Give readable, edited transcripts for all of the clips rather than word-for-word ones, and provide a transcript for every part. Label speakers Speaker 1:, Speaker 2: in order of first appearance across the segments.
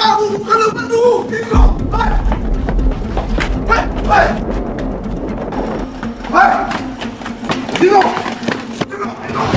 Speaker 1: Ka lo ka nu ding rawh Hey! Hey! Hey! Hey! Ding rawh! Ding rawh! Ding rawh!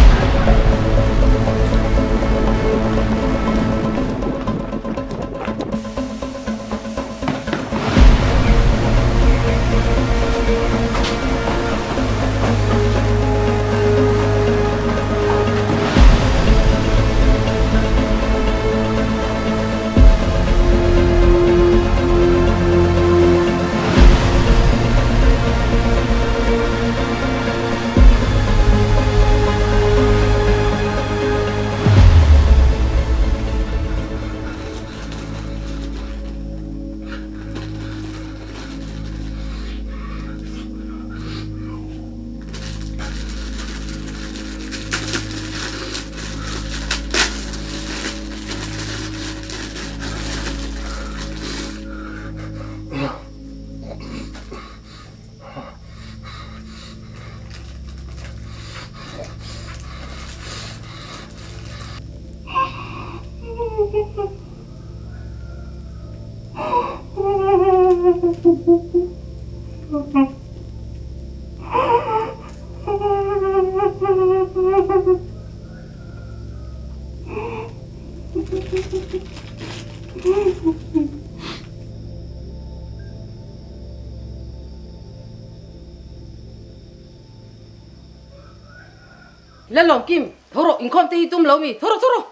Speaker 2: Lalawm Kim, tho rawh, inkhawm te hi tum lo mi, tho rawh, tho rawh.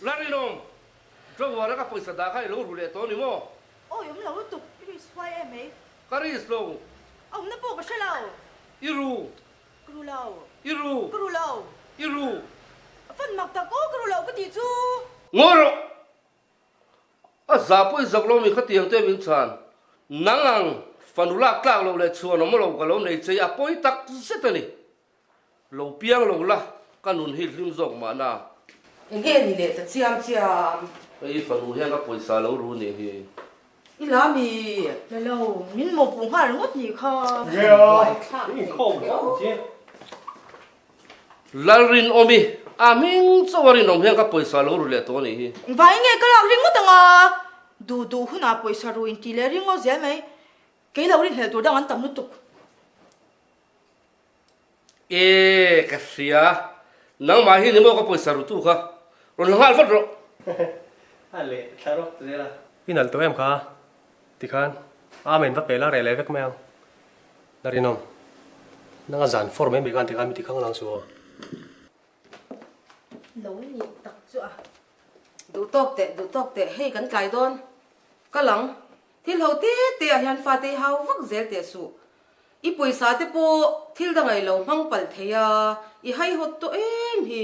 Speaker 3: Larinawm, drawer a ka pawisa dah kha i lo ru leh tawh ni maw?
Speaker 4: Awi awm lo lutuk, i risk huai em mai.
Speaker 3: Ka risk lo.
Speaker 4: A awmna pawh ka hre lo.
Speaker 3: I ru.
Speaker 4: Ka ru lo.
Speaker 3: I ru.
Speaker 4: Ka ru lo.
Speaker 3: I ru.
Speaker 4: A fan mak tak aw ka ru lo ka tih chu.
Speaker 3: Ngawi rawh. A zah pawh i zak lo mi khatiang te min chhan. Nang ang fanu lak tlak lo leh chhuan awm lo ka lo nei che i a pawi tak zet a ni. Lo piang lo la, ka nun hi hlim zawk mahna.
Speaker 2: Enge ni leh ta chiam chiam.
Speaker 3: Hei i fanu hian ka pawisa lo ru nih hi.
Speaker 2: I la mi?
Speaker 4: La lo, min mawhpuh nghal ringawt nih kha.
Speaker 5: Nge a, i inkhawm hlauh ang che.
Speaker 3: Lalrinawmi, a hming chauh a rinawm hian ka pawisa lo ru leh tawh nih hi.
Speaker 4: Vai nge ka lak ringawt ang a, duh duh hunah pawisa ru inti leh ringawt zel mai. Kei lo rinhlelh tur dang an tam lutuk.
Speaker 3: E, ka hria. Nangmah hi ni maw ka pawisa rutu kha? Rawn la nghal vat rawh.
Speaker 5: A leh thla rawk zel a. I nalh tawh em kha? Tikhan Amen va pe la reh leh vek mai ang. La rinawm. Nanga zan for mai mai khan tikhan mi tikhang lang suh aw.
Speaker 4: Lo nih tak chu a.
Speaker 2: Duh tawk teh, duh tawk teh, hei kan tlai dawn. Ka lang. Thil ho te te ah hian fate i hau vak zel teh suh. I pawisa te pawh thil dangai lo hmang palh thei a, i haihawt tawh em hi.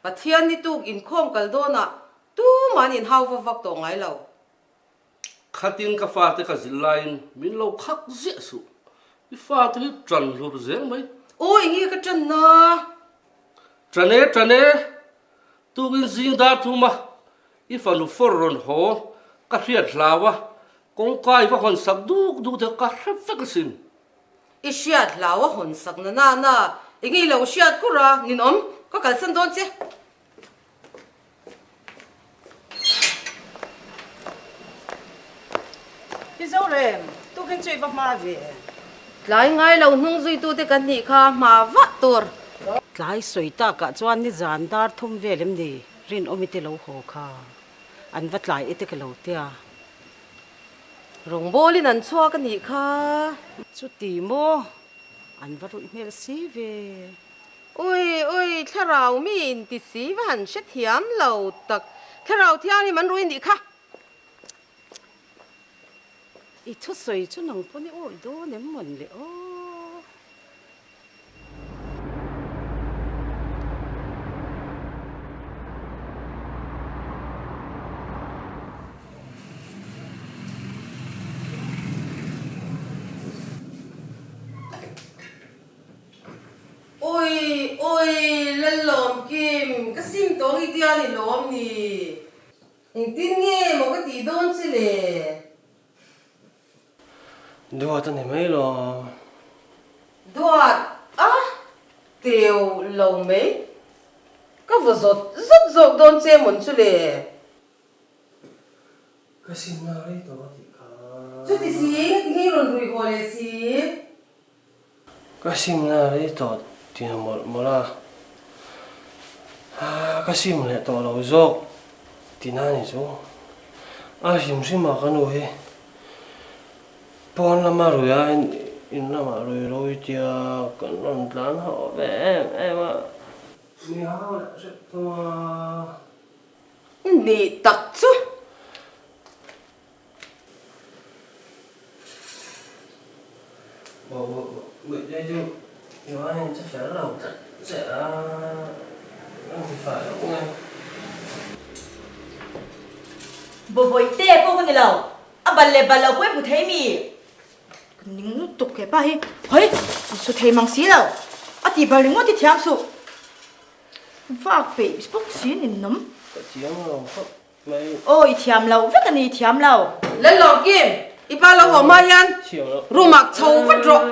Speaker 2: Pathian ni tuk inkhawm kal dawnah tuman inhau vak vak tawh ngai lo.
Speaker 3: Khatin ka fate ka zilh laiin min lo khak ziah suh. I fate hi ṭan hlur zel mai.
Speaker 2: Aw eng nge ka ṭan na?
Speaker 3: Ṭan e, ṭan e. Tukin zing dar thuma i fanu fawr rawn haw ka hriat hlau a, kawngka i va hawn sak duk duk te ka hre vek asin.
Speaker 2: I hriat hlau a hawn sak na na na, eng i lo hriat kur a, ninawm, ka kalsan dawn che.
Speaker 4: Pi Zorem, tukin chu i va hma ve.
Speaker 2: Tlai ngai lo hnung zuitute kan nih kha hma vah tur.
Speaker 6: Tlai sawi takah chuan nizan dar thum vel em ni rinawmi te lo haw kha an va tlai e te ka lo tia.
Speaker 2: Rawngbawlin an chhuak a nih kha.
Speaker 6: Chuti maw an va ruih hmel si ve.
Speaker 2: Ui ui, thlarau mi in ti si va han hre thiam lo tak. Thlarau thianghlim an rui nih kha.
Speaker 6: I thusawi chu nang pawn i awih dawn em mawn le aw.
Speaker 2: Ui ui Lallawm Kim, ka sim tawng i tia ni lawm ni? Engtin nge maw ka tih dawn che le?
Speaker 5: Duat a ni mai lo.
Speaker 2: Duat a? Teu lo mai. Ka vaw zawt zawt zawk dawn che mawn chu le.
Speaker 5: Ka simna rei tawh a tih kha.
Speaker 2: Chuti si, tinge i rawn rui haw leh si?
Speaker 5: Ka simna rei tawh tih na mawlh mawlh a, ka sim leh tawh lo zawk tih na ni chu. A hrim hrim a ka nu hi pawn lama rui a in lamah rui lo i tia kan rawn tlan haw ve em em a. Mi hau leh hrep thung a.
Speaker 2: Nih tak chu.
Speaker 4: Bawihte pawh ka ni lo, a bal leh bal lo pawh i hmu thei mi? Ka ning lutuk he pa hi, hawi in su thei mang si lo, a tih bal ringawt i thiam suh, vak peih bawk si ninawm.
Speaker 5: Ka thiam lo khawp.
Speaker 4: Aw i thiam lo vek a ni i thiam lo.
Speaker 2: Lalawmkim, i pa lo haw hma hian room ah chho vat rawh.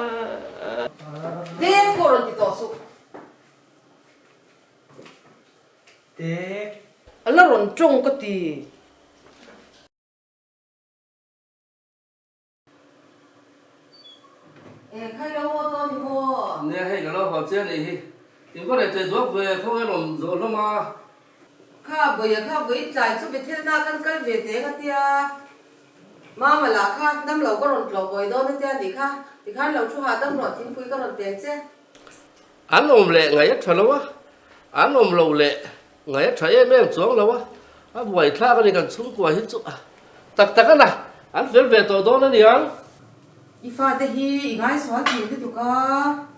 Speaker 2: Deng pawh rawn ti tawh suh.
Speaker 5: Dek.
Speaker 2: A la rawn tawng ka ti. Eng khai lo haw dawn ni maw?
Speaker 3: Nia hei ka lo haw chiah nih hi. In va reh thei duak ve khaw nge rawn zawh hlawm a.
Speaker 2: Kha Bawia kha vawiin tlai chu Bethel-na kan kal ve teng a tia. Mama lah kha dam lo ka rawn tlawh kawi dawn a tia nih kha. Tikhan lo thu hahdam rawh thingpui ka rawn pek che.
Speaker 3: An awm leh ngaih a tha lo a, an awm lo leh Ngaih a tha em em chuang lo a, a buaithlak a ni kan chhungkua hi chu tak tak a na, an fel ve tawh dawn a niang.
Speaker 2: I fate hi i ngaisual thin lutuk a.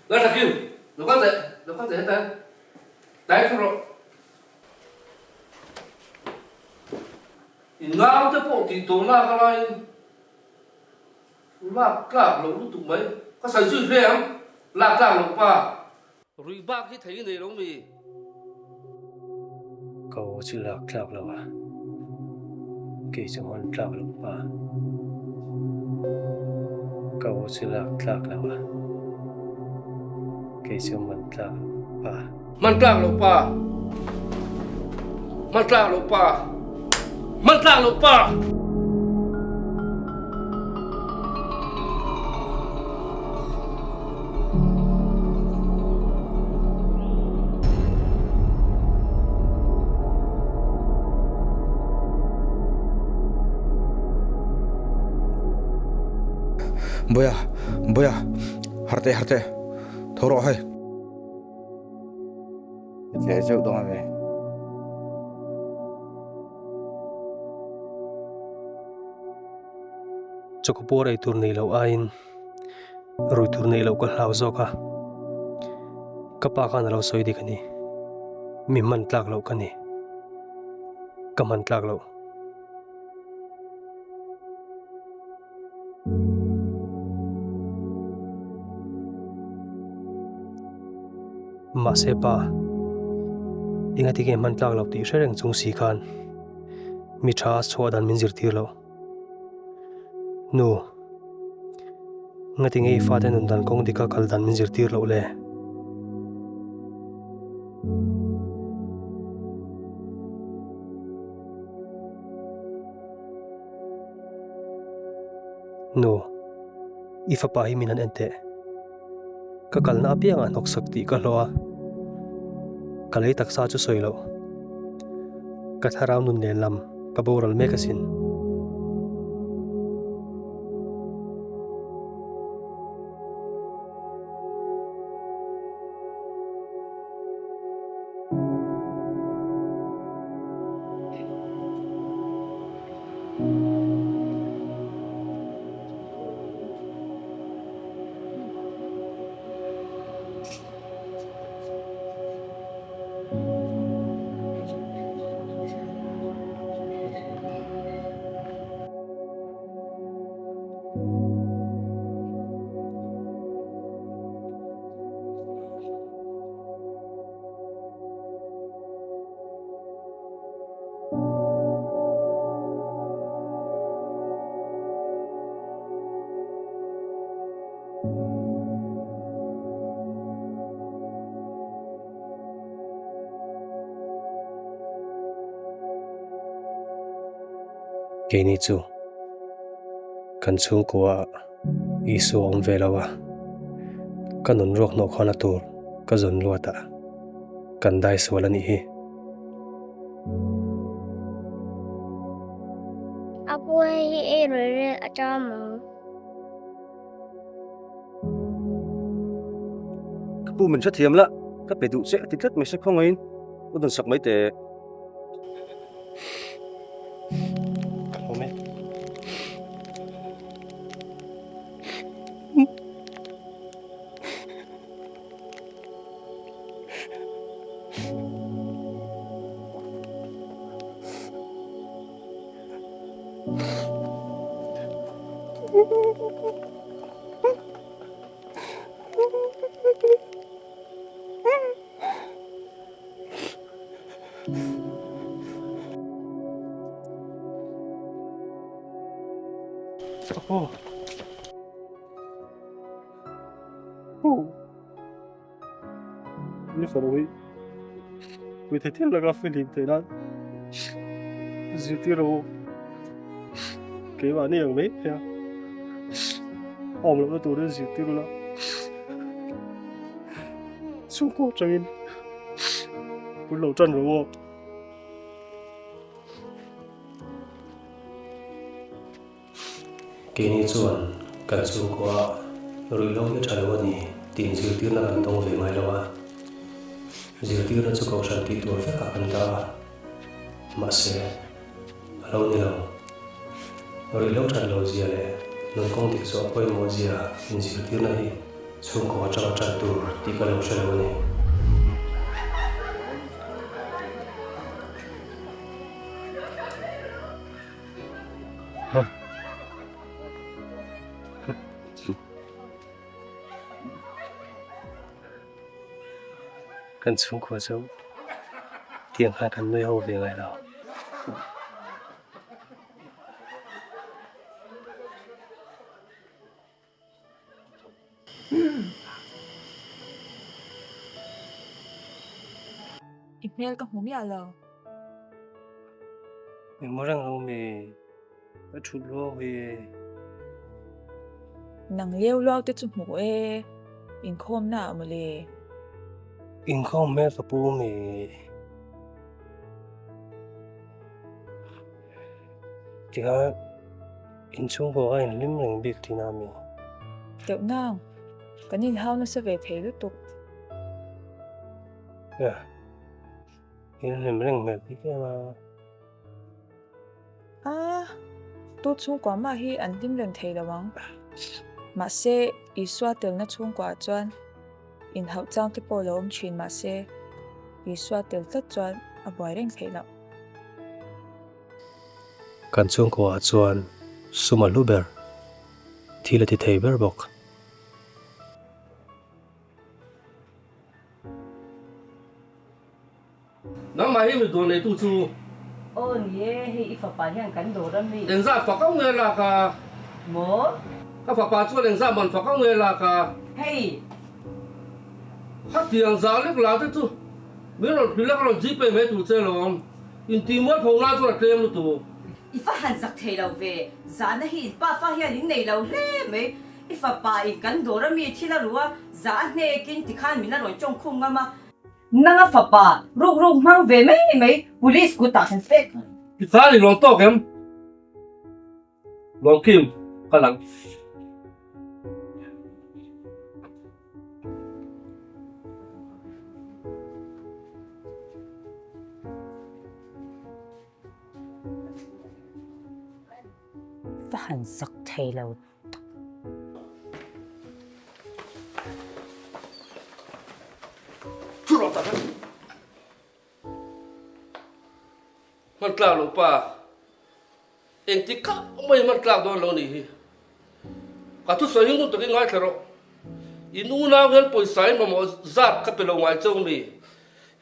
Speaker 3: Lal Thakim, lo kal teh, lo kal teh hetah hian dai thu rawh. I naute pawh tih tawh lak a laiin lak tlak loh lutuk mai. Ka sawi zui hle ang, lak tlak loh pa. Ruih bak hi thei nei lo mi?
Speaker 5: Ka aw chu lak tlak lo a, kei chu hawn tlak loh pa. Ka aw chu lak tlak lo a, kei chu man tlak loh pa.
Speaker 3: Man tlak loh pa. Man tlak loh pa. Man tlak loh pa.
Speaker 1: Boya, boya, har teh har teh, tho rawh hei. Ka tleh zeuh dawn a ni.
Speaker 5: Chawkawpawr ei tur nei loh aiin rui tur neih loh ka hlau zawk a, ka pa khan a lo sawi dik a ni. Mi hman tlak loh ka ni. Ka hman tlak loh. Mahse pa, engati nge hman tlak loh tih hre reng chung si khan mi tha chhuah dan min zirtir loh. Nu, engati nge i fate nun dan kawng dika kal dan min zirtir loh le? Nu, i fapa hi min han en teh. Ka kalna apiangah hnawksak tih ka hlawh a, ka lei taksa chu sawi loh. Ka thlarau nun nen lam ka boral mek asin. Keini chu kan chhungkua ah Isua awm ve lo a, ka nun ruak hnawh khawna tur ka zawn luat ah kan dai sual a nih hi.
Speaker 7: A pu hei hi ei rel rel a tang maw?
Speaker 5: Ka pu min hrethiam la, ka pe duh che a ti tlat mai se khawngaiin u dawn sak mai teh. Ka hlawm e. Ni fanu hi pui thei thil laka filim theih nan zirtir rawh u keimahni ang mai mai a awm lohna turin zirtir ula chhungkaw atangin hun lo tan rawh u. Keini chuan kan chhungkua ruihhlo hi a tha lo a ni tih inzirtirna kan dawng ve ngai lo a, zirtirna chu kohhran tih tur vekah kan dah a, mahse a lo ni lo. Ruihhlo that lo zia leh nun kawng dik zawh pawimawh zia inzirtirna hi chhungkaw atanga tan tur tih ka lo hre lo a ni. Kan chhungkua chu tiang khan kan nui ho ve ngai lo.
Speaker 8: I hmel ka hmu miah lo.
Speaker 5: Engmaw reng lo mi ka thut luau hi.
Speaker 8: Nang leu luau te chu hmu e, inkhawm na ah mawle.
Speaker 5: Inkhawm hmel ka pu mi. Tikhan inchhungkaw kha inhlim reng bik thin a mi?
Speaker 8: Deuh nang, kan inhau nasa ve thei lutuk.
Speaker 5: Nia, inhlim reng hmel bik em a.
Speaker 8: A, tu chhungkua mah hi an hlim reng thei lo ang. Mahse, Isua telna chhungkuaah chuan inhauh chang te pawh lo awm thin mahse, Isua tel tlat chuan a buai reng theih loh.
Speaker 5: Kan chhungkuaah chuan sum a hlu ber, thil a ti thei ber bawk.
Speaker 3: Nangmah hi mi dawr neitu chu.
Speaker 6: Aw ni e, hei i fapa hian kan dawr a mi.
Speaker 3: Engzah fak au nge lak a?
Speaker 6: Maw?
Speaker 3: Ka fapa chuan engzah man fak au nge lak a?
Speaker 6: Hei.
Speaker 3: Khatiang zah lek la te chu min rawn hrilh a ka rawn Gpay mai tur che lawm. Inti mual pho nan chuan a tlem lutuk.
Speaker 6: I fa han zak thei lo ve, zahna hi in pa fa hian in nei lo hle mai. I fapa in kan dawr a mi thil a ru a, zah a hnekin tikhan min a rawn tawng khum ngam a. Nang a fapa ruk ruk hmang ve mai mai police kutah kan pek.
Speaker 3: Tikhan i lawm tawk em? Lawmkim ka lang.
Speaker 6: Va han zak thei lo tak.
Speaker 3: Thu rawh tak a. Hman tlak lo pa. Engti kah mai hman tlak dawn lo nih hi. Ka thusawi hi ngun takin ngaithla rawh. In unau hian pawisa in mamawh zat ka pe lo ngai chauh mi.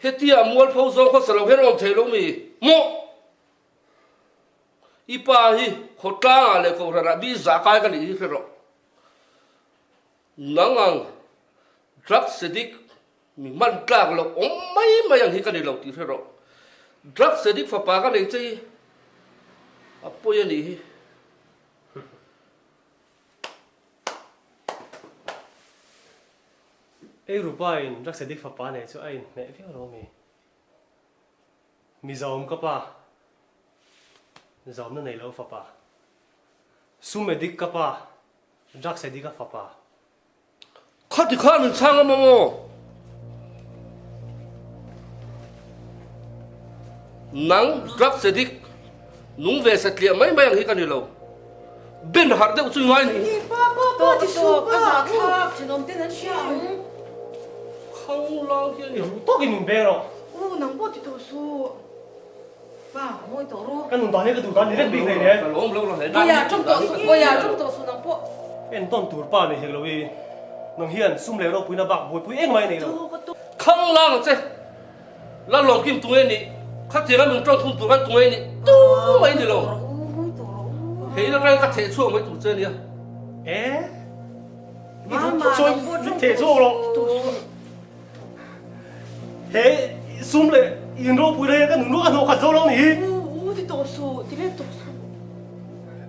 Speaker 3: Hetia mualpho zawng khawsa lo hian awm thei lo mi. Mawh! I pa hi khawtlangah leh kohhranah mi zah kai ka nih hi hre rawh. Nang ang drugs addict mi hman tlak loh awm mai mai ang hi ka ni lo tih hre rawh. Drugs addict fapa ka nei che hi. A pawi a nih hi.
Speaker 5: Ei rupa in drugs addict fapa nei chu a inhmeh viau lo mi? Mizoam ka pa, Zawmna nei lo fapa. Sum addict ka pa, drugs addict a fapa.
Speaker 3: Khati khan min chhang awm ang aw. Nang drugs addict nung ve satliah mai mai ang hi ka ni lo. Ben harh deuh chu i ngai ni.
Speaker 2: Tawk tawk a zah thlak thenawm ten an hria ang.
Speaker 3: Khang lang hian
Speaker 5: i ruh tawkin min beng rawh.
Speaker 4: U nang pawh ti tawh suh.
Speaker 2: Pa mawi tawh ru.
Speaker 5: Ka nun dan hi ka duh dan ni vek bik hlei nen.
Speaker 3: Ka lawm lo la hle.
Speaker 2: Bawiah ṭawng tawh suh bawiah ṭawng tawh suh nang pawh.
Speaker 5: Entawn tur pa nei hek lo i nang hian sum leh ropuina bak buaipui engmah i nei lo.
Speaker 3: Khang lang ang che. La lawm kim tunge nih khatianga min tawng thum tur khan tunge nih tu mai ni lo. Hei la reng ka theh chhuak mai tur che nia.
Speaker 5: E I duh chuan min theh chhuak rawh. He sum leh in ropui reng ka nun ka hnawh khat zo lo ni hi.
Speaker 4: U ti tawh suh ti let tawh suh.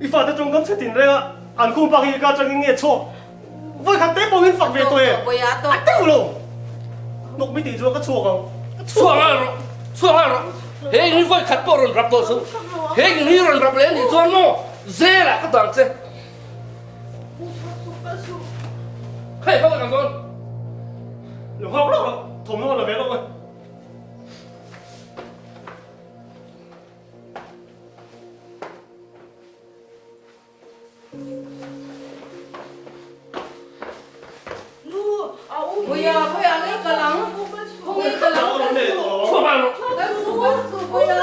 Speaker 5: I fate tawngkam chhe tin renga an khum bak hi ka atangin nge chhuak. Vawi khat te pawhin fak ve tawh e. A teuh lo. Hnawk mi tih chuan ka chhuak ang.
Speaker 3: Chhuak nghal rawh. Chhuak nghal rawh. He in hi vawi khat pawh rawn rap tawh suh. He in hi rawn rap leh a nih chuan maw zelah ka dang che. Hei ka vawi khat dawn.
Speaker 5: Lo nghak lawk rawh. Thawmhnaw la ve lawk e.
Speaker 2: Puia puia nge kal ang khawnge kal ang kal suh kal suh puia.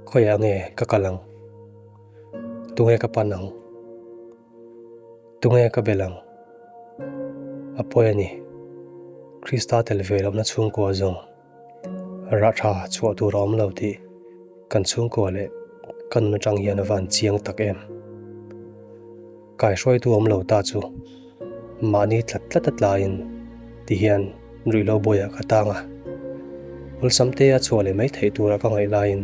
Speaker 5: Khawiah nge ka kal ang? Tunge ka pan ang? Tunge ka bel ang? A pawi a ni. Krista tel ve lohna chhungkua zawng. Rah tha chhuah tur a awm lo tih kan chhungkua leh ka nun atang hian a van chiang tak em. Kaihruaitu awm lo ta chu mahni tlat tlat a tlaiin ti hian ruihhlo bawiah ka tang a, awlsam te a chhuah leh mai theih tura ka ngaih laiin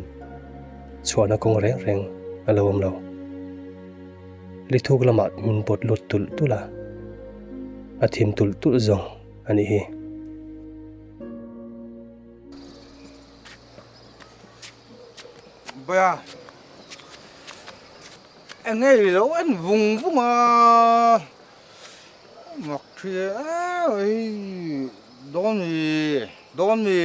Speaker 5: chhuahna kawng reng reng a lo awm lo. Lithuk lamah min pawt lut tulh tulh a, a thim tulh tulh zawng a nih hi.
Speaker 1: Baya eng nge i lo en vung vung a mak thi ei dawn mi dawn mi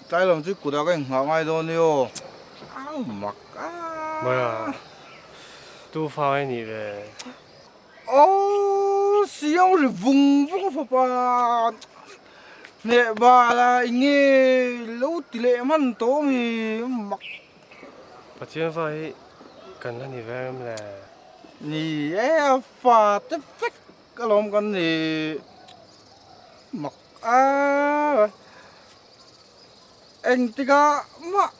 Speaker 1: tlai lam chu kutah ka inghah ngai dawn ni aw mak a
Speaker 5: Baya tu fa nge nih ve.
Speaker 1: Aww siam ri vung vung fapa hneh bal a enge lo ti leh hman tawh ami mak.
Speaker 5: Pathian fa hi kan la ni ve em le?
Speaker 1: Ni e a fa te vek alawm kan ni mak a engtikah mah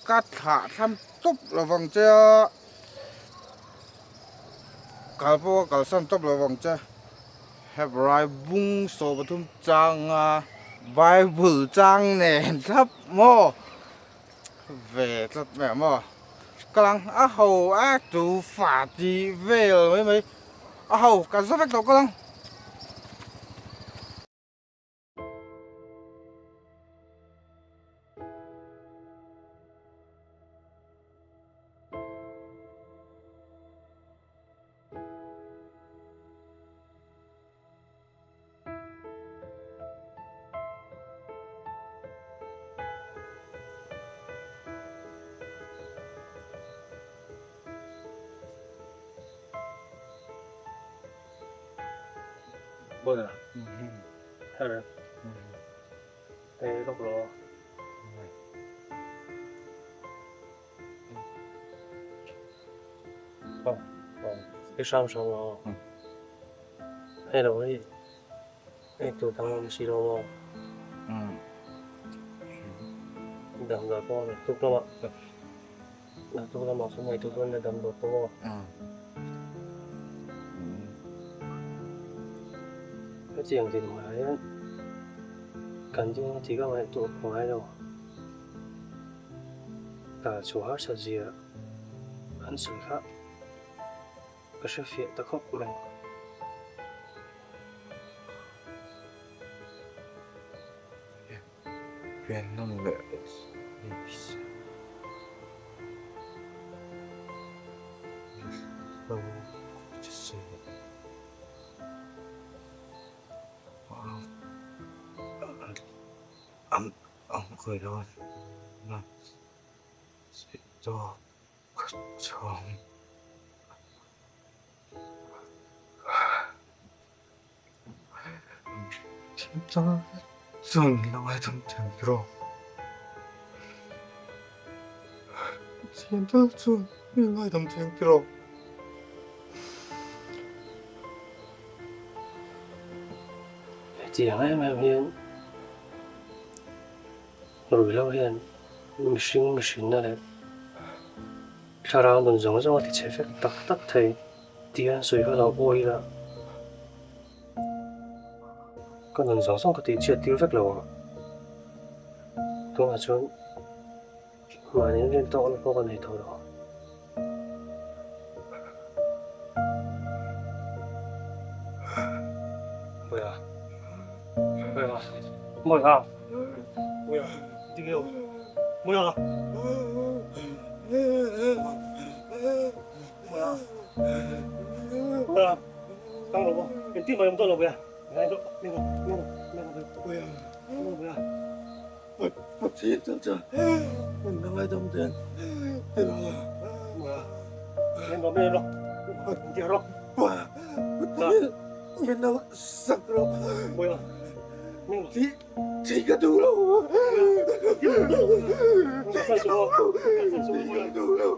Speaker 1: ka thlah thlam tawp lovang che a. Kal pawh ka kalsan tawp lo vang che. Hebrai bung 13 changa Bible chang nen thlap maw ve tlat mai ang maw. Ka lang a ho a tu fa tih vel mai mai a ho ka za vek tawh ka lang.
Speaker 5: Bawna her ei lawk lo. I hram hram lo. Hei lo hei ei tur dang awm si lo maw. Damdawi pawh a tuk lamah tuk lamah sawn ei tur chuan damdawi pawh a. Hetiang dinhmunah hian kan ding a tih ka ngaihtuah ngai lo. Tal chhuah harsat zia an sawi kha ka hre fiah ta khawp mai.
Speaker 1: Pian nawn leh
Speaker 5: Hetiang em em hian ruihhlo hian mihring mihrinna leh thlarau nun zawng zawng a ti chhe vek tak tak thei tih an sawi kha lo awi ila. Ka nun zawng zawng ka tih chhiat tir vek lo ang. Tunah chuan mahni rin tawk na pawh ka nei tawh lo. Bawiha. Bawiha. Bawiha. Bawiha. Ding eo. Bawiha. Bawiha. Bawiha. Tang lo maw? Engtin mah i awm dawn lo Bawiha. Ngai rawh, ngai rawh, ngai rawh, ngai rawh Bawiha. Ngai rawh Bawiha.
Speaker 1: Pathian tal chuan min la ngaidam den ti lo.
Speaker 5: Bawiha, ngai rawh, ngai rawh, ngai rawh.
Speaker 1: Pathian min lo sak rawh.
Speaker 5: Bawiha, ngai rawh.
Speaker 1: Thi ka duh lo. Thi ka duh lo. Thi ka duh lo.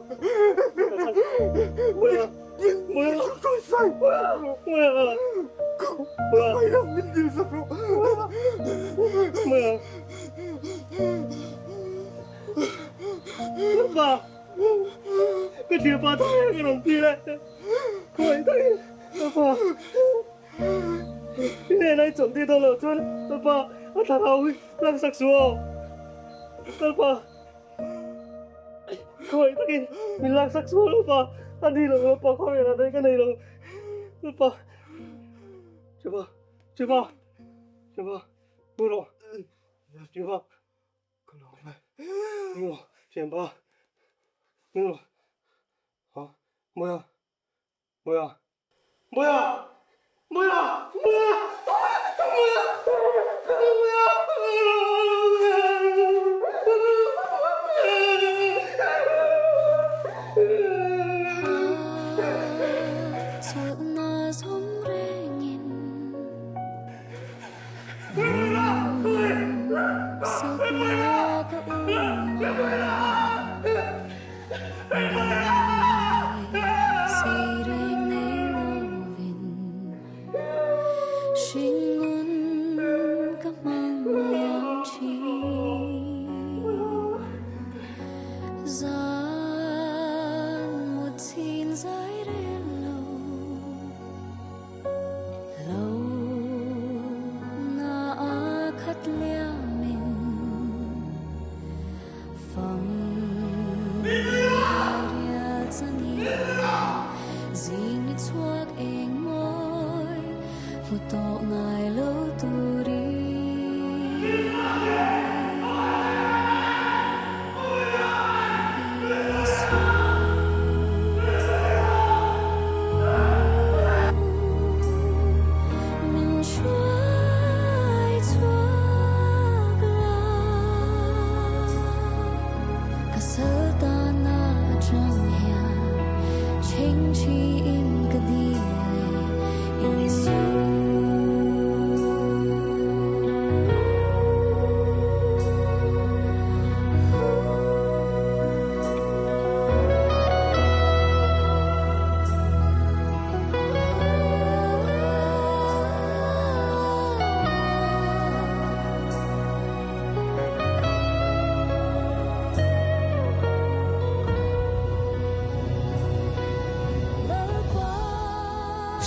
Speaker 5: Khawi takin min laksak sual lo pa, a ni lo lo pa khawi ah daih ka nei lo lo pa. Chupa, chupa, chupa, mu rawh, chupa, mu rawh, thianpa, mu rawh, ha, Mawia, Mawia. Mawia! Mawia! Mawia! Mawia!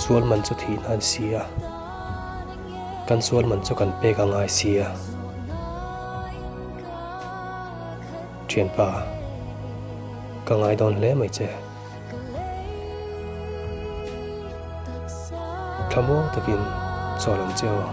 Speaker 5: Sual man chu thihna a ni si a, kan sual man chu kan pek a ngai si a. Thianpa. Ka ngai dawn hle mai che. Thlamuang takin chawl ang che aw.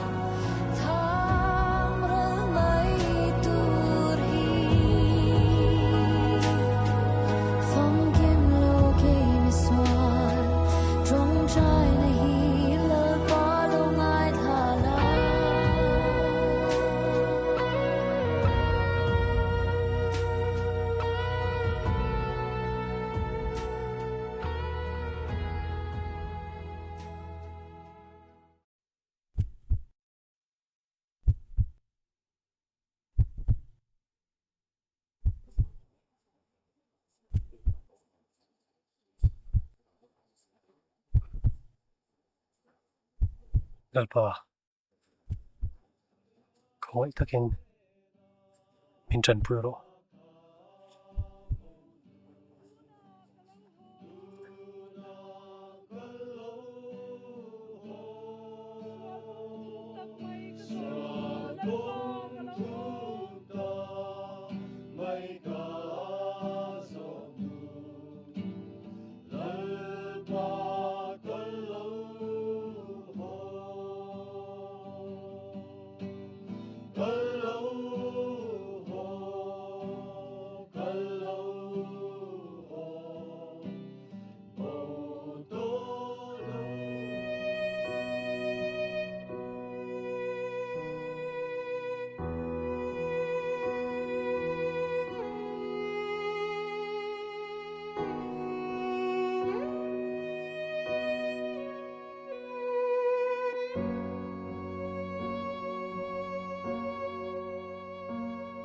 Speaker 5: Lalpa. Khawngaih takin min tanpui rawh.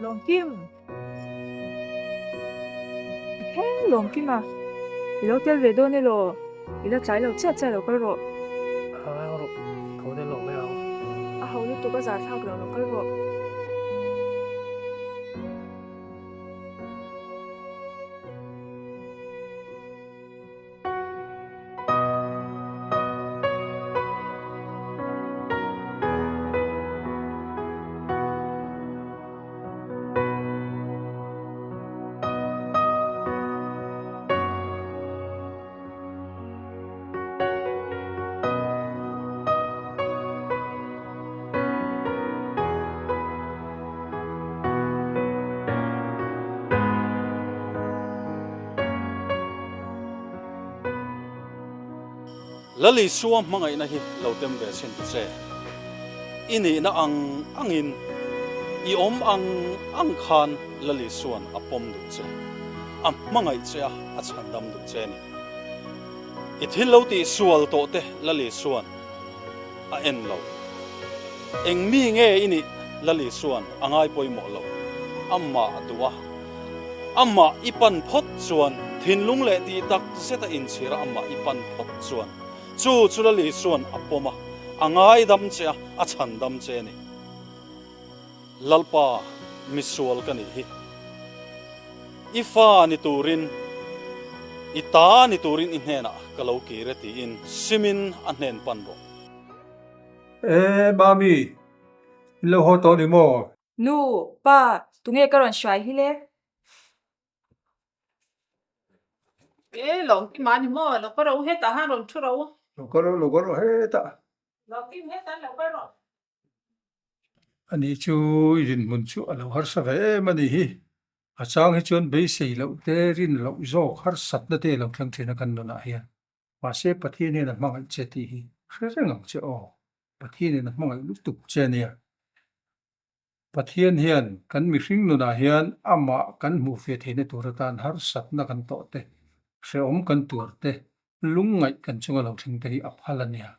Speaker 8: Lawmkim! He Lawmkim a, i lo tel ve dawn elaw? I la tlai lo chiah chiah lo kal rawh.
Speaker 5: A ngai rawh, ka lo tel lo mai ang.
Speaker 8: A ho lutuk a zarthlak lo lo kal rawh.
Speaker 9: Lal Isua hmangaihna hi lo tem ve chhin ta che. I nihna ang angin, i awm ang ang khan Lal Isua'n a pawm duh che, a hmangaih che a, a chhandam duh che a ni. I thil lo tih sual tawh te Lal Isua'n a en lo. Eng mi nge i nih Lal Isua'n a ngai pawimawh lo. Amah a duh a, amah i pan phawt chuan thinlung leh tih tak zeta inchhira amah i pan phawt chuan chu chu Lal Isua'n a pawm a, a ngaidam che a, a chhandam che a ni. Lalpa, misual ka nih hi. I fa ni turin, i ta ni turin i hnenah ka lo kir e tiin simin a hnen pan rawh.
Speaker 10: E, Mami, in lo haw tawh ni maw?
Speaker 8: Nu, pa, tunge ka rawn hruai hi le?
Speaker 11: E, Lawmkima ni maw? Lo ka ro hetah han rawn thu ro.
Speaker 10: Lo ka ro, lo ka ro hetah.
Speaker 11: Lawmkim hetah lo ka ro.
Speaker 10: Ani chu i rinhmun chu a lo harsa ve em a nih hi. A chang hi chuan beisei loh te, rin loh zawk harsatna te lo thleng thin a kan nunah hian. Mahse Pathian hian a hmangaih che tih hi hre reng ang che aw. Pathian hian a hmangaih lutuk che a nia. Pathian hian kan mihring nunah hian amah kan hmuh fe theihna tur atan harsatna kan tawh te, hrehawm kan tuar te, lungngaih kan chunga lo thleng te hi a phal a nia.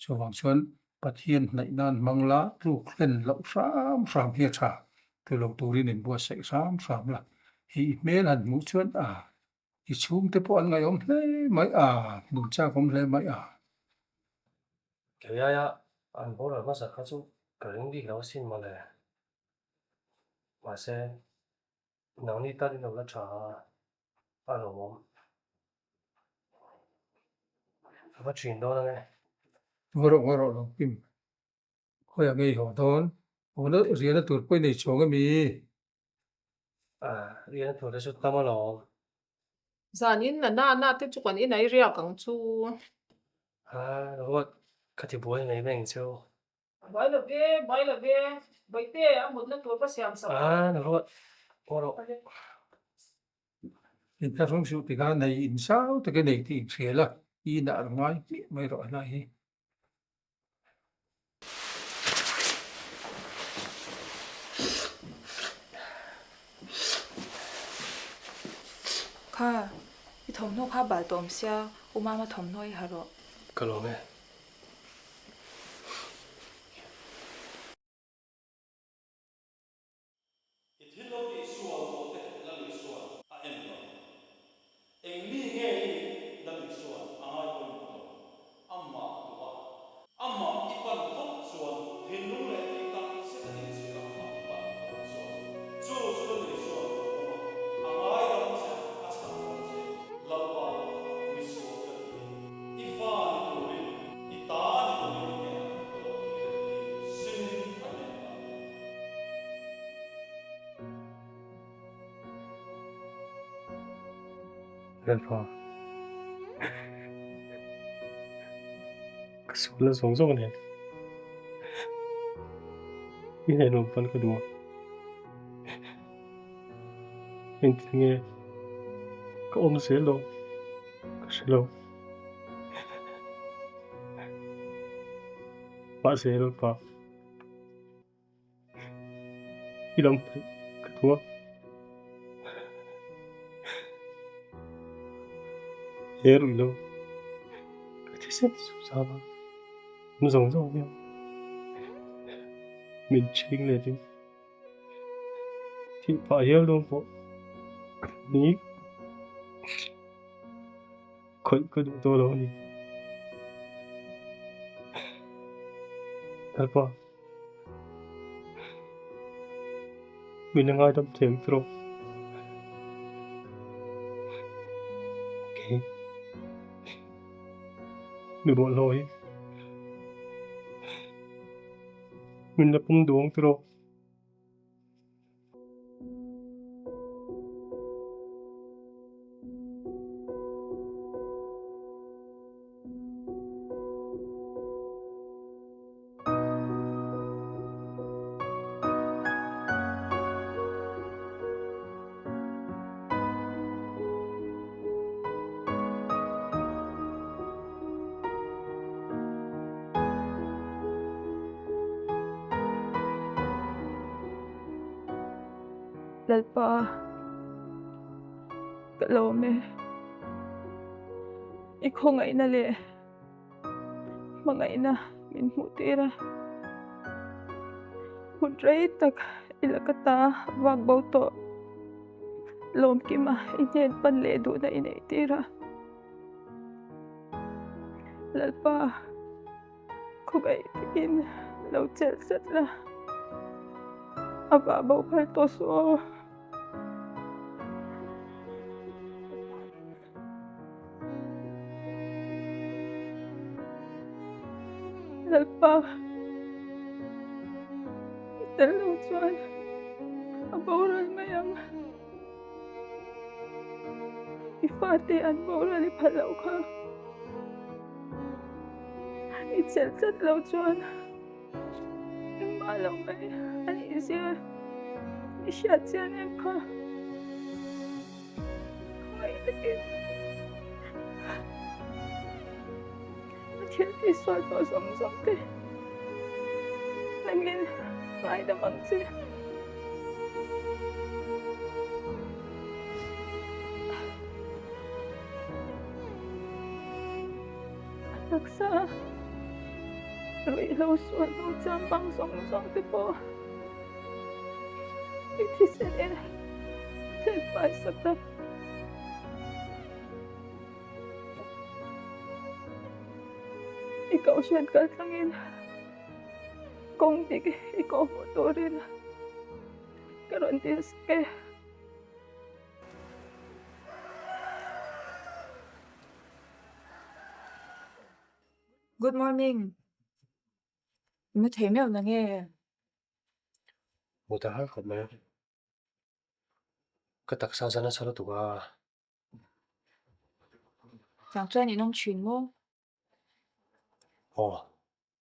Speaker 10: Chuvang chuan Pathian hnaih nan hmang la, tluk hlen loh hram hram hi a tha. Tlu lo turin inbuatsaih hram hram la. Hei i hmel han hmuh chuan a, i chhungte pawh an ngaihawm hle mai a, hmun chak awm hle mai a.
Speaker 5: Kei aia an boral hmasa kha chu ka ring bik lo asin mawle. Mahse, nangni tan in lo la tha a, a lawmawm. Ka va thin dawn ange.
Speaker 10: Ngaw rawh ngaw rawh lo pim. Khawiah nge i haw dawn? Haw riahna tur pawh i nei chuang ami?
Speaker 5: Riahna tur te chu tam alawm.
Speaker 11: Zan in na na na te chu kan inah i riak ang chu.
Speaker 5: A, Ruat, ka ti buai mai mai ang cheu.
Speaker 11: Buai lo ve, buai lo ve. Bawihte, a mutna tur va siam sak rawh.
Speaker 5: A, Ruat, aw rawh.
Speaker 10: Inthlahrung suh tikha nei insau takin nei tih inhrial a, i inah a ngai hmiah mai rawh helai hi.
Speaker 8: Kha, i thawmhnaw kha bal tawh awm sia, U Mama thawmhnaw i ha rawh.
Speaker 5: Ka lawm e.
Speaker 9: I thil lo tih sual tawh te Lal Isuan a en lo. Eng mi nge i nih Lal Isuan a ngai pawimawh lo. Amah duh a. Amah i pan phawt chuan thinlung leh tih tak zet a inchhir amah i pan phawt chuan chu chu Lal Isuan a lo pawm a, a ngaidam che a, a chhan dam che. Lalpa, misual ka ni e. I fa ni turin, i ta ni turin i hnenah ka lo kir e tiin simin a hnenah a lo.
Speaker 5: Lalpa, ka sualna zawng zawng nen i hnen awm pan ka duh a, engtin nge ka awm zel dawn ka hre lo. Mahse Lalpa. I lam theih ka duh a. He ruih lo ka thisen suh zam a, min zawng zawng hian min chhing let in thih phah hial dawn pawh ni khawih ka duh tawh lo a ni. Lalpa. Min a ngaidam thei ang tawh. Okay. Mi bawlhhlawh hi min la pawm duh ang tawh.
Speaker 8: Lalpa, ka lawm e. I khawngaihna leh hmangaihna min hmuh tir a. Hun rei tak i la ka ta vak bo tawh. Lawmkima i hnen pan leh duhna i neih tir a. Lalpa, khawngaih takin lo chelh tlat la, a vah bo phal tawh suh aw. Lalpa, i tel lo chuan a boral mai ang. I fate an boral i phal loh kha. I chelh tlat lo chuan engmah lo mai a nih zia i hriat chian em kha. Khawngaih takin a thil tih sual tawh zawng zawng te nangin ngaidam ang che. A taksa ruihhlo sual hnu chambang zawng zawng te pawh i thisen in thlen fai sak a. I kohhran kal tlangin kawng dik i kawhhmuh turin ka rawn dil sak e.
Speaker 12: Good morning. I mu thei meuh na nge?
Speaker 5: Mu ta har khawp mai a. Ka taksa zan nasa lutuk a.
Speaker 12: Tiang chuan in awm thin maw?
Speaker 5: Aw,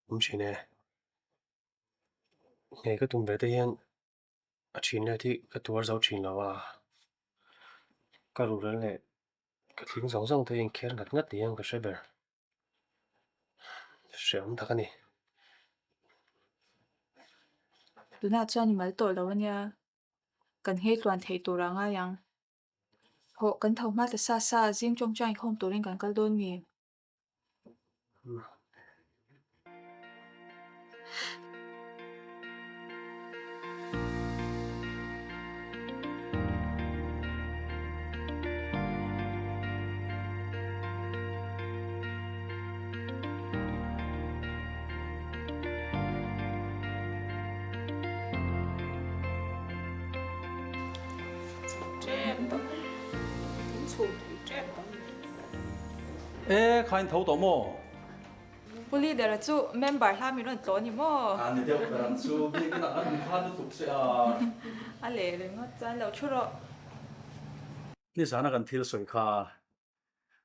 Speaker 5: awm thin e. Nghei ka tum ve te hian a thin let hi ka tuar zo thin lo a, ka ruhrel leh ka thling zawng zawng te hi inkher ngat ngat ni hian ka hre ber. Hreawm tak a ni.
Speaker 12: Tunah chuan i mal tawh lo a nia, kan nghei tluan theih tur ah ngai ang. Hawh, kan tho hma ta sa sa, zing tawngtai inkhawm turin kan kal dawn mi?
Speaker 9: E khain tho tawh maw?
Speaker 12: Pu Leader-a chu member hla min rawn tlawh a ni maw?
Speaker 9: A ni deuh ber ang chu, biakin ah kan hmu khan lutuk che a.
Speaker 12: A leh ringawt chuan lo thu rawh.
Speaker 9: Nizana kan thil sawi kha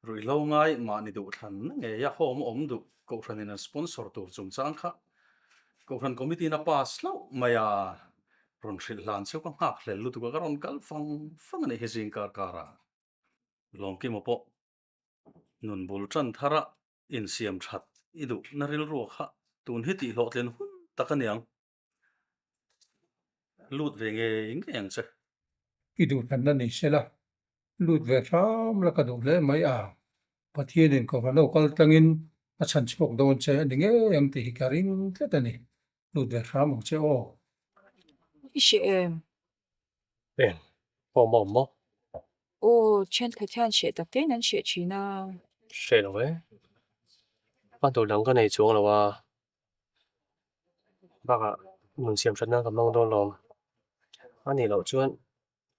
Speaker 9: Ruihhlo ngai mahni duh thlan na ngei a home awm duh Kohhran in an sponsor tur chungchang kha Kohhran Committee in a pass hlauh mai a, rawn hrilh hlan cheu ka nghak hlel lutuk a ka rawn kal fang fang a nih hi zing kar kar ah. Lawmkima pawh nun bul tan thar a insiam that i duh na rilru kha tun hi tih hlawhtlin hun tak a niang. Lut ve ngei ngei ang che.
Speaker 10: I duhthlanna ni sela, lut ve hram la ka duh hle mai a, Pathianin Kohhran ho kal tlangin a chhan chhuak dawn che a ni ngei ang tih hi ka ring tlat a ni. Lut ve hram ang che aw.
Speaker 12: I hre em?
Speaker 5: Eng pawh maw awm maw?
Speaker 12: Aw, thenkhat hian hreh tak tein an hreh thin a.
Speaker 5: Hreh lo e. Hma tur dang ka nei chuang lo a. Bakah nun siam that nan ka hmang dawn lawm. A nih loh chuan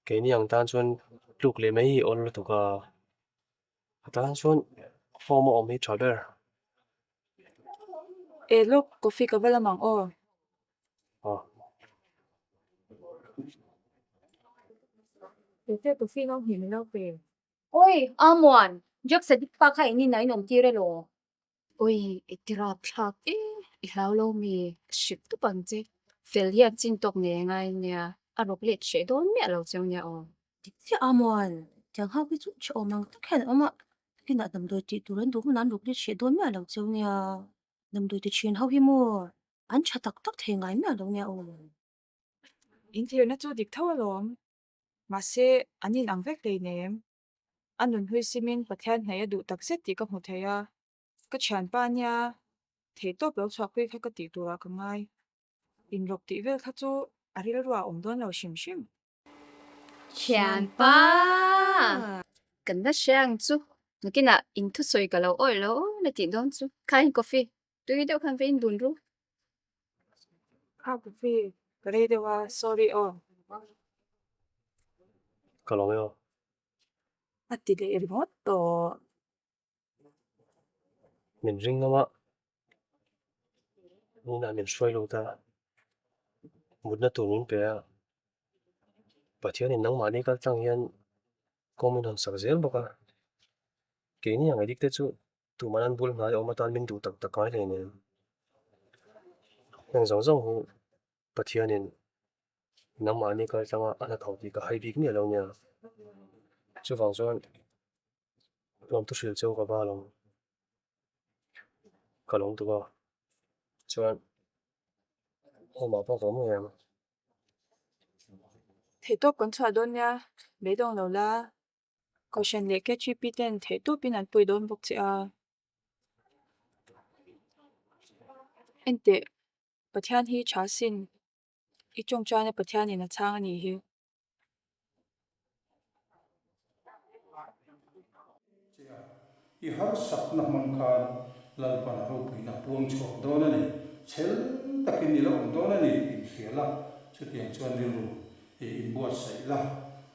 Speaker 5: keini ang tan chuan tluk leh mai hi awl lutuk a, a tan chuan form a awm hi tha ber.
Speaker 12: E lawk, coffee ka va lam ang aw.
Speaker 5: Aw.
Speaker 12: Tete coffee no hnih min lo pe.
Speaker 13: Oi, Amuan, Jack Sadik pa kha in inah in awm tir elaw? Oi, i ti rapthlak e, i hlau lo mi, ka hrilh tup ang che. Fel hian chin tawk ngei a ngai nia, a rawk let hreh dawn miah lo cheu nia aw.
Speaker 14: Dik chiah Amuan, tiang hau hi chu hreh awm ang tak hian a awm a, nakinah damdawi tih tur an duh hunah an rawk let hreh dawn miah lo cheu nia. Damdawi ti thin ho hi maw, an tha tak tak thei ngai miah lo nia aw.
Speaker 12: In thirna chu dik tho alawm, Mahse, an inang vek hleinem. A nun hui simin Pathian hnaih a duh tak zet tih ka hmu thei a. Ka thianpa ania, theihtawp lo chhuakpui kha ka tih turah ka ngai. Inrawk tih vel kha chu a rilruah a awm dawn lo hrim hrim.
Speaker 13: Thianpa! Kan la hre ang chu. Nakinah in thusawi ka lo awih lo la tih dawn chu. Khain coffee tui deuh khan va in dun ru.
Speaker 12: Kha coffee ka rei deuh a, sorry aw.
Speaker 5: Ka lo aw.
Speaker 12: A ti leh ringawt tawh.
Speaker 5: Min ring ngam a, ninah min hruai lut a, mutna tur min pe a, Pathianin nangmahni kal tlang hian kawng min hawn sak zel bawk a, keini ang edik te chu Tuman an bul hnai awm atan min duh tak tak ngai hle nen. Heng zawng zawng hi Pathianin nangmahni kal tlanga a hnathawh tih ka hai bik miah lo nia. Chuvang chuan lawmthu hrilh cheu ka va lo. Ka lawm tuk a, chuan home ah pawh ka awm ngei ang.
Speaker 12: Theihtawp kan chhuah dawn nia, beidawng lo la. Kohhran leh KGP ten theihtawpin an pui dawn bawk che a. Enteh, Pathian hi tha sin, i tawngtaina Pathianin a chhang a nih hi.
Speaker 10: Che a, i harsatna hmang khan Lalpan a ropuina a puang chhuak dawn a ni, chhel takin i la awm dawn a ni tih inhria la, chutiang chuan rilru I inbuatsaih la,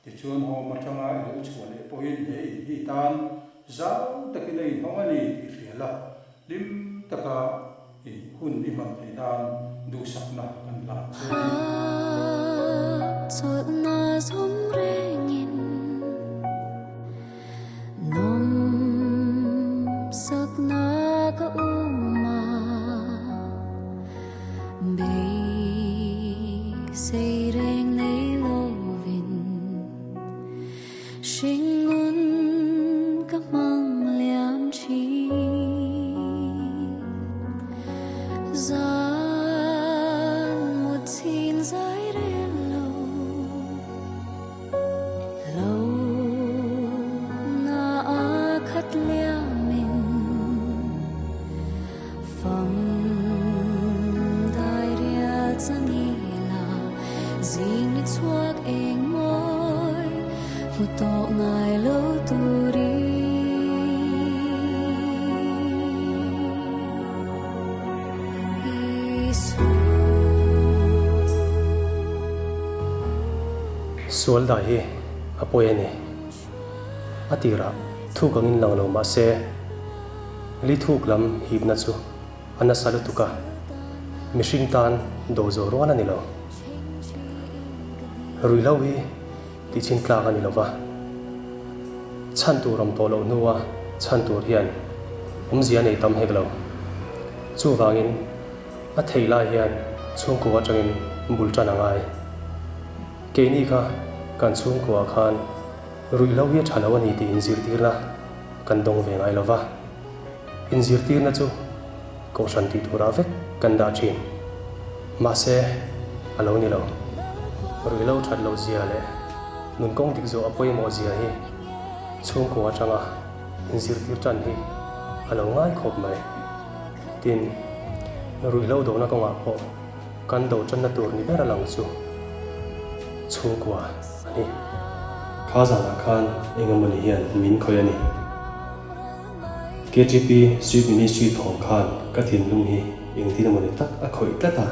Speaker 10: tichuan home atanga i lo chhuah leh pawhin he in hi tan zau takin a inhawng a ni tih hria la, hlim taka i hun i hman theih nan duhsakna kan hlan che a ni.
Speaker 15: Chawlhna zawng rengin nawm. Hmu tawh ngai lo turin Isu.
Speaker 5: Sual dai hi a pawi a ni. A tirah thuk angin lang lo mah se, li thuk lam hipna chu a nasa lutuk a, mihring tan do zawh rual a ni lo. Ruihhlo hi Tihchhin tlak a ni lo va, chhan tur awm tawh loh hnua chhan tur hian awmzia a nei tam hek lo. Chuvangin a theih lai hian chhungkua atangin bul tan a ngai. Keini kha kan chhungkuaah khan ruihhlo hi a tha lo a ni tih inzirtirna kan dawng ve ngai lo va, inzirtirna chu Kohhran tih turah vek kan dah thin. Mahse, a lo ni lo. Ruihlo that loh zia leh nun kawng dik zawh a pawimawh zia hi chhungkua atanga inzirtir tan hi a lo ngai khawp mai. Tin, ruihlo dohna kawngah pawh kan do tanna tur ni ber a lang chu chhungkua a ni. Kha zanah khan engemawni hian min khawih a ni. KTP Street Ministry thawm khan ka thinlung hi engtin emaw ni tak a khawih tlat a,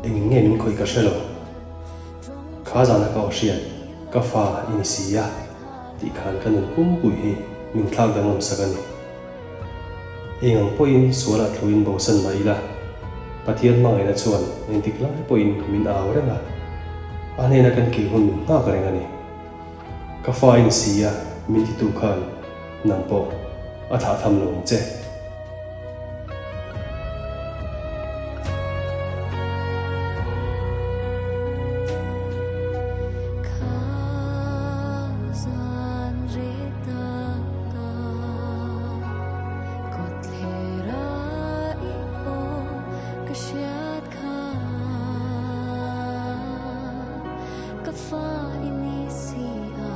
Speaker 5: engin nge min khawih ka hre lo. Kha zana ka aw hriat, ka fa i ni si a tih khan ka nun pumpui hi min thlak danglam sak a ni. Eng ang pawhin sualah tluin bosan mah ila, Pathian hmangaihna chuan engtik lai pawhin min au reng a, a hnena kan kir hun min nghak reng a ni. Ka fa i ni si a, min titu khan nang pawh a thlah tham lo ang che.
Speaker 15: Ka fa i ni si a,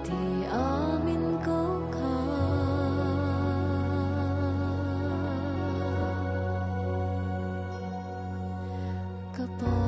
Speaker 15: ti a min ko kha. Ka pa.